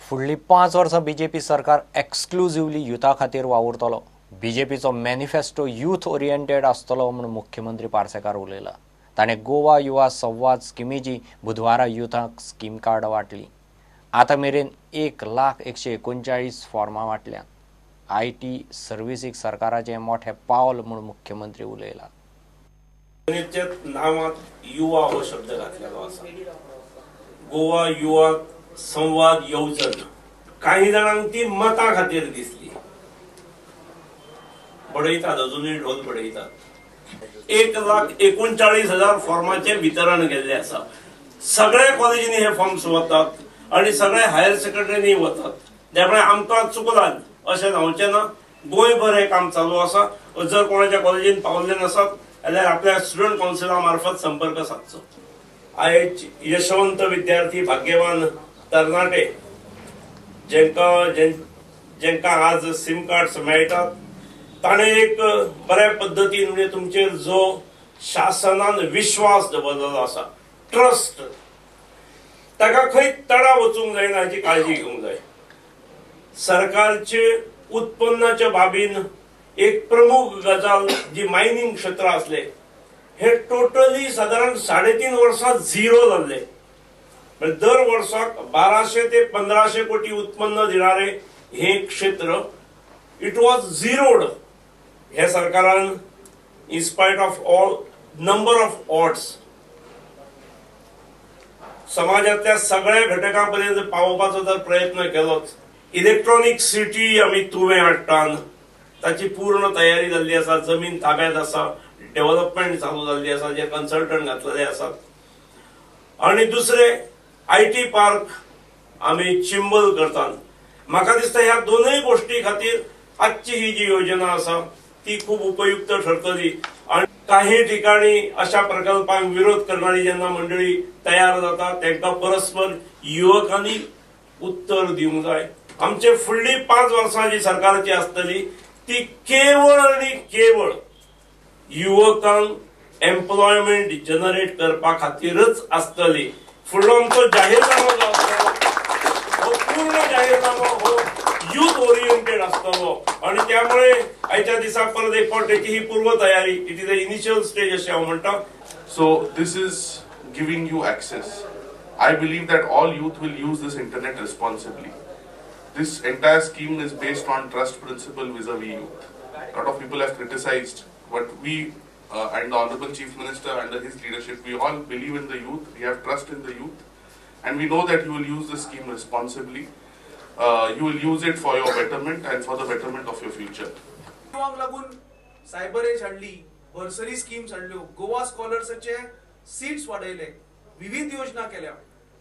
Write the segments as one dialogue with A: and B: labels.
A: फुडली 5 वर्सां बीजेपी सरकार एक्सक्लुझिवली युथा खातीर वावुरतलो. बीजेपीचो मॅनिफेस्टो यूथ ओरिएंटेड आसतलो म्हूण मुख्यमंत्री पार्सेकार उलयला. ताणें गोवा युवा संवाद स्किमीची बुधवारा युथाक स्कीम कार्ड वांटली. आतां मेरेन 1,00,139 फॉर्मां वांटल्यात. I T सर्विसीक सरकाराचें मोठें पावल म्हूण मुख्यमंत्री उलयला.
B: नांवांत युवा हो शब्द घातलेलो आसा. गोवा युवा संवाद येवजण काही जाणांक ती मतां खातीर दिसली. बडयतात, अजुनूय ढोल बडयतात. 1,39,000 फॉर्माचें वितरण केल्लें आसा. सगळ्या कॉलेजींनी हे फॉर्म्स वतात आनी सगळ्या हायर सेकंडरींनी वतात. त्यामुळे आमकां चुकलां अशें जावचें ना. गोंयभर हें काम चालू आसा. जर कोणाच्या कॉलेजीन पावल्ले नासत जाल्यार आपल्या स्टुडंट कावन्सिला मार्फत संपर्क सादचो. आयज यशवंत विद्यार्थी, भाग्यवान तरणाटे जेंका आज सिम कार्ड्स मेळटात, ताणें एक बऱ्या पद्दतीन म्हणजे तुमचेर जो शासनान विश्वास दवरलेलो आसा, ट्रस्ट, ताका खंय तडा वचूंक जायना हाची काळजी घेवंक जाय. सरकारचे उत्पन्नाच्या बाबीन एक प्रमुख गजाल जी मायनिंग क्षेत्र आसले हे टोटली सादारण 3.5 वर्सां झिरो जाल्ले. दर वर्साक 1200 ते 1500 कोटी उत्पन्न दिणारे हे क्षेत्र it was झिरोड. हे सरकारान in spite of all number of odds समाजातल्या सगळ्या घटकां पर्यंत पावोवपाचो जर प्रयत्न केलोच. इलेक्ट्रॉनिक सिटी आमी तुवें हाडटान ताची पूर्ण तयारी जाल्ली आसा. जमीन ताब्यात आसा, डेव्हलपमेंट चालू जाल्ली आसा, जे कन्सल्टंट घातलेले आसात. आनी दुसरे I T park आमी चिंबल करतात. म्हाका दिसता ह्या दोनूय गोष्टी खातीर आजची ही जी योजना आसा ती खूब उपयुक्त ठरतली. आनी काही ठिकाणी अशा प्रकल्पांक विरोध करणारी जेन्ना मंडळी तयार जाता तांकां परस्पर युवकांनी उत्तर दिवंक जाय. आमचे फुडली 5 वर्सां जी सरकारची आसतली ती केवळ आनी केवळ युवकांक एम्प्लॉयमेंट जनरेट करपा खातीरच आसतली. फुडलो आमचो जाहीरनामो जो आसतलो हो पूर्ण जाहीरनामो हो यूथ ओरिएंटेड आसतलो. आनी त्यामुळे आयच्या दिसा परत एक फावट तेची ही पूर्व तयारी, it is a initial stage अशें हांव म्हणटा.
C: So this is giving you access. I believe that all youth will use this internet responsibly. This entire scheme is based on trust principle vis-a-vis youth. A lot of people have criticized, but we and the Honorable Chief Minister under his leadership, we all believe in the youth, we have trust in the youth, and we know that you will use this scheme responsibly. You will use it for your betterment and for the betterment of your future.
D: युवांक लागून cyber as हाडली, बर्सरी schemes हाडल्यो, Goa स्कॉलर्साचे seats वाडयले, विविध योजना केल्या.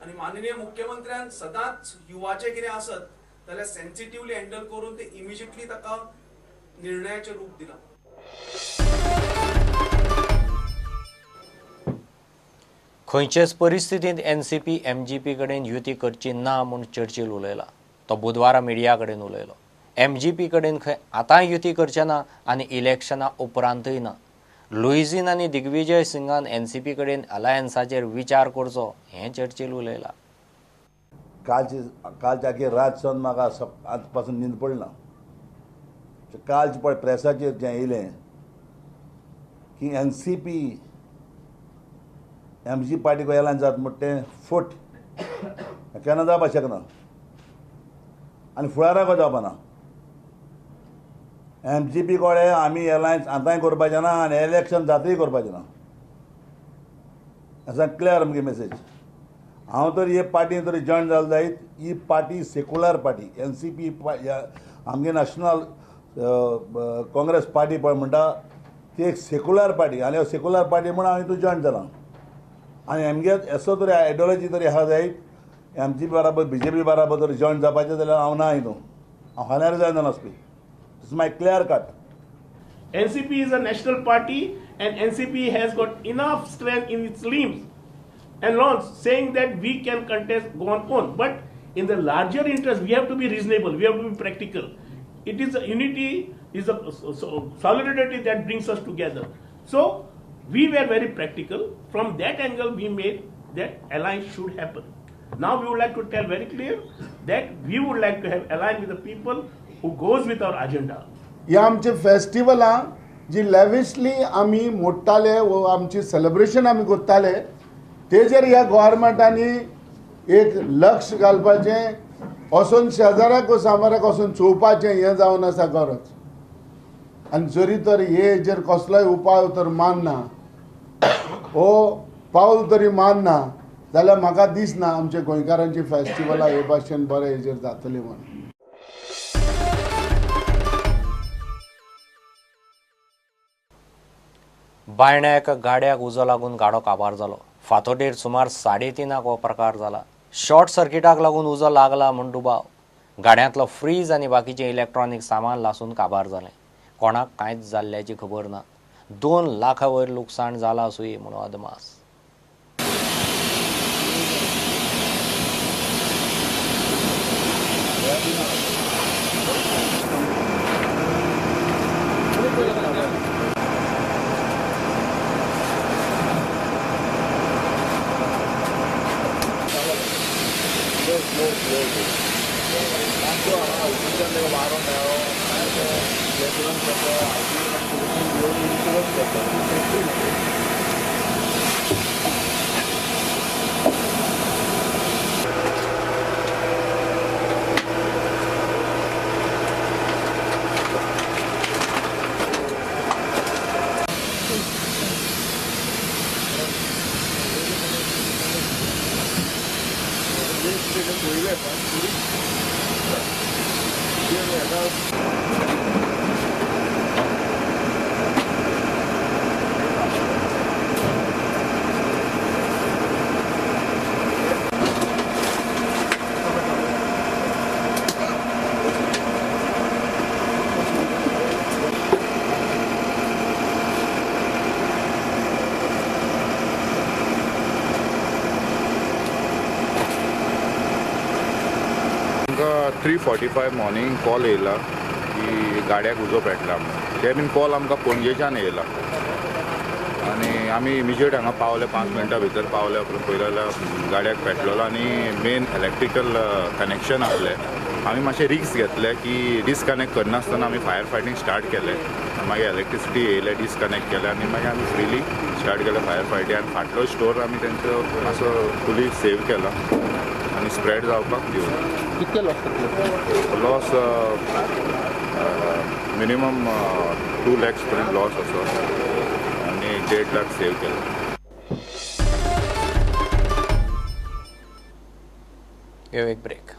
D: आनी माननीय मुख्यमंत्र्यान सदांच युवाचें कितें आसत जाल्यार सेन्सिटिवली हँडल करून ते इमिजिएटली ताका निर्णयाचें रूप दिलां.
A: खंयचेच परिस्थितींत एनसीपी एमजीपी कडेन युती करची ना म्हूण चर्चील उलयला. तो बुधवारा मिडिया कडेन उलयलो. एमजीपी कडेन खंय आतां युती करचे ना आनी इलेक्शना उपरांतय ना. लुईझीन आनी दिग्विजय सिंगान एनसीपी कडेन अलायन्साचेर विचार करचो हें चर्चील उलयला.
E: कालची आखी रात सावन म्हाका आज पासून न्हीद पडना. कालचे पळय प्रेसाचेर जें येयलें की N C P M G पार्टीक एलायन जात म्हणटा तें फट केन्ना जावपाक शकना आनी फुडाराक जावपाना. एम जी पी कडेन आमी एलायन्स आतांय करपाचें ना आनी इलेक्शन जातय करपाचें ना. असां क्लियर आमगे मेसेज. हांव तर हे पार्टी तरी जॉयन जाल जायत. ही party secular party, N C P आमगे नॅशनल काँग्रेस पार्टी पळय म्हणटा ती एक सेक्युलर पार्टी आनी सेक्युलर पार्टी म्हूण हांव हितून जॉयन जाला. आनी आमगे असो तरी आयडियोलॉजी तरी आसा जायत एम जी पी बराबर बी जे पी बराबर जर जॉयन जावपाचें जाल्यार हांव ना हितून, हांव फाल्यां जॉयन जावन वचपी. It's my clear cut.
F: NCP is a national party and NCP has got enough strength in its limbs and loins saying that we can contest go on own. But in the larger interest, we have to be reasonable, we have to be practical. It is a unity, is a solidarity that brings us together. So we were very practical. From that angle, we made that alliance should happen. Now we would like to tell very clear That we would like to have aligned with the people who goes with our agenda.
G: ह्या आमचे फेस्टिवलां जी lavishly आमी मोडटाले वो आमची celebration आमी करताले तेजेर ह्या गव्हर्मेंटांनी एक लक्ष घालपाचें, वचून शेजाऱ्याक सामाराक वचून चोवपाचें हें जावन आसा गरज. आनी जरी तर हे हेजेर कसलोय उपाय तर मानना वो पावल तरी मानना जाल्यार म्हाका दिसना आमच्या गोंयकारांची फेस्टिवलां हे भाशेन बरें हेजेर जातली म्हणून.
A: बायण्या एका गाड्याक उजो लागून गाडो काबार जालो. फातोडेर सुमार 3:30 हो प्रकार जाला. शॉर्ट सर्किटाक लागून उजो लागला म्हूण दुबाव. गाड्यांतलो फ्रीज आनी बाकीचें इलेक्ट्रॉनीक सामान लासून काबार जालें. कोणाक कांयच जाल्ल्याची खबर ना. 2 लाखां वयर लुकसाण जालां आसुये म्हणून अदमास.
H: आमकां 3:45 मॉर्निंग कॉल येयला की गाड्याक उजो पेटला म्हणून. ते बीन कॉल आमकां पणजेच्यान येयला आनी आमी इमिजिएट हांगा पावले. 5 मिनटां भितर पावले. पळयलें जाल्यार गाड्याक पेटलेलो आनी मेन इलेक्ट्रिकल कनेक्शन आसलें. आमी मातशें रिस्क घेतलें की डिसकनेक्ट करनासतना आमी फायर फायटींग स्टार्ट केलें. मागीर इलेक्ट्रिसिटी येयलें, डिसकनेक्ट केलें आनी मागीर आमी फ्रिली स्टार्ट केलें फायर फायटींग. आनी फाटलो स्टोर आमी तेंचो मातसो फुली सेव केला आनी स्प्रेड जावपाक दिवना.
G: कितले लॉस जातलो?
H: लॉस मिनिमम 2 लॅक्स पर्यंत लॉस आसा आनी 1.5 लाख सेव केला.
A: घेऊ एक ब्रेक.